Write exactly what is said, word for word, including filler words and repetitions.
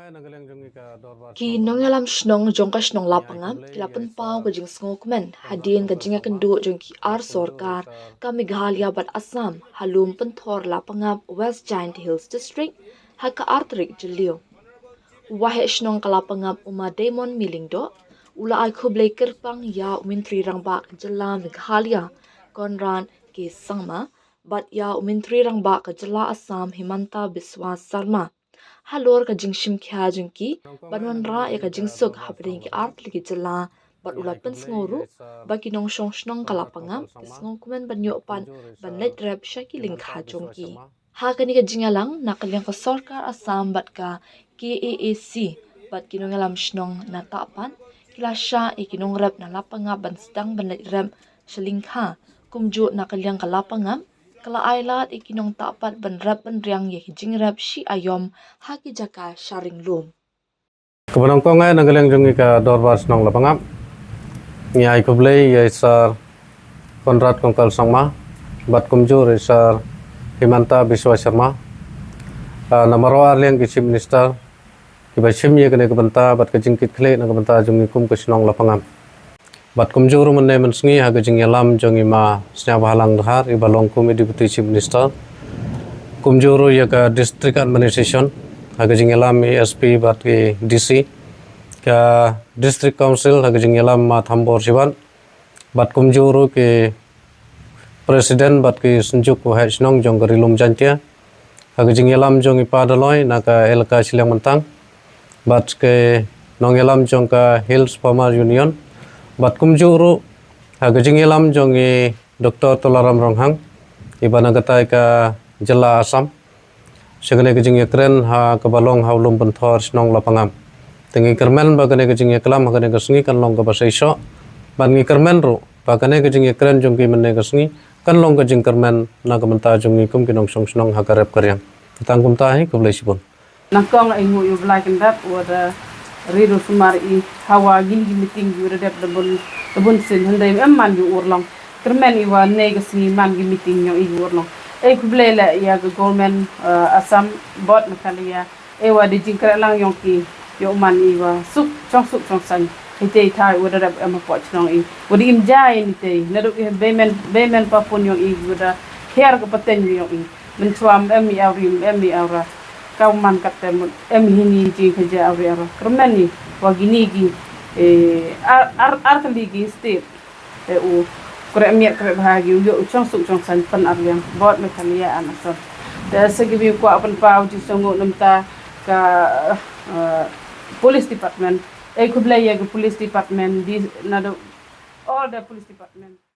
Ki nongïalam shnong jong ka shnong Lapangap ki la pynpaw ka jingsngewkmen hadien ka jingïakynduh jong ki ar sorkar, ka Meghalaya bad Assam, ha lum pynthor Lapangap, West Jaintia Hills District, ha ka ar tarik Jylliew. U waheh shnong ka Lapangap, u Ma Damon Myllyngdoh, u la ai khublei kyrpang ïa u Myntri Rangbah ka jylla Meghalaya, Conrad K Sangma, bad ïa u Myntri Rangbah ka jylla Assam, Himanta Biswa Sarma, halor ka jingshim khia jong ki ban wanrah ïa ka jingsuk hapdeng ki ar tylli ki jylla, bad u la pynsngew ruh ba ki nongshong shnong ka Lapangap ki sngewkmen ban ïoh pat ban leit rep sha ki lyngkha jong ki. Ha kane ka jingïalang na ka liang ka sorkar Assam bad ka K A A C bad ki nongïalam shnong na Tahpat, ki la shah ïa ki nongrep na Lapangap ban sdang ban leit rep sha lyngkha, kumjuh na ka liang ka Lapangap ka la ai lad ïa ki nong Tahpat ban rep ban riang ïa ki jingrep shi aïom ha ki jaka sharing lum. Kaba nyngkong eh, na ka liang jong ngi ka Dorbar Shnong Lapangap, ngi ai khublei ïa i Sir Conrad Kongkal Sangma bad kumjuh ïa i Sir Himanta Biswa Sarma, ah, namar ar liang ki Chief Minister kiba shim ïa kane ka bynta bad ka jingkitkhlieh na ka bynta jong ngi kum ka shnong Lapangap. Bad kumjuh ruh mynne mynsngi ha ka jingïalam jong i Ma Sniawbhalang Dhar, iba long kum i Deputy Chief Minister, kumjuh ruh ïa ka District Administration ha ka jingïalam i S P bad i D C, ka District Council ha ka jingïalam Ma Thambor Shibat, bad kumjuh ruh ki President bad ki Synjuk Waheh Shnong jong ka Ri Lum Jaintia, ha ka jingïalam jong i Pa Daloi na ka elaka Shiliang Myntang, bad ki nongïalam jong ka Hills Farmer Union, bad kumjuh ruh ha ka jingïalam jong i Doctor Tularam Ronghang, iba na katai ka jylla Assam, sha kane ka jingïakren ha kaba long ha u lum pynthor shnong Lapangap. Te ngi kyrmen ba kane ka jingïaklam ha kane ka sngi kan long kaba shisha, bad ngi kyrmen ruh ba kane ka jingïakren jong ki mynne ka sngi kan long ka jingkyrmen na ka bynta jong ngi kum ki nongshong shnong ha ka rep ka riang. Tang kumta hi, khublei shibun. Nyngkong ai nguh ïa u Blei kyndat u da ri ruh sumar i hawa ngin ki meeting ki u da dep da bun, da bun sien, hynrei em man ki urlong. Kyrmen i wa ne ka sngi man ki meeting yong i ki urlong. Ai khublei leh ïa ka government, eh, Assam, bad Meghalaya. Ai wa da jingkhreh lang yong ki, ïoh man i wa suk, chong suk chong saiñ. Hi te i thai u da rep em hapoh chnong i. U da im jai ni te. Naduh i beimen, beimen papun yong i u da khiar ka pateng yong i. Mynshuwa em i awri, em i awra. Ka u man katte mut em hi ni ji ka ja awri awra. Kyrmen i wa kini ki, eh, ar, ar, ar tylli ki state. Te u khreh miet khreh bha ki u ïoh u chong suk chong saiñ pyn ar liang. Bad Meghalaya and Assam. Te sa ki bi kwah pynpaw jingsngewnguh na bynta ka, eh, police department. Ai khublei ïa ka police department di naduh all the police department.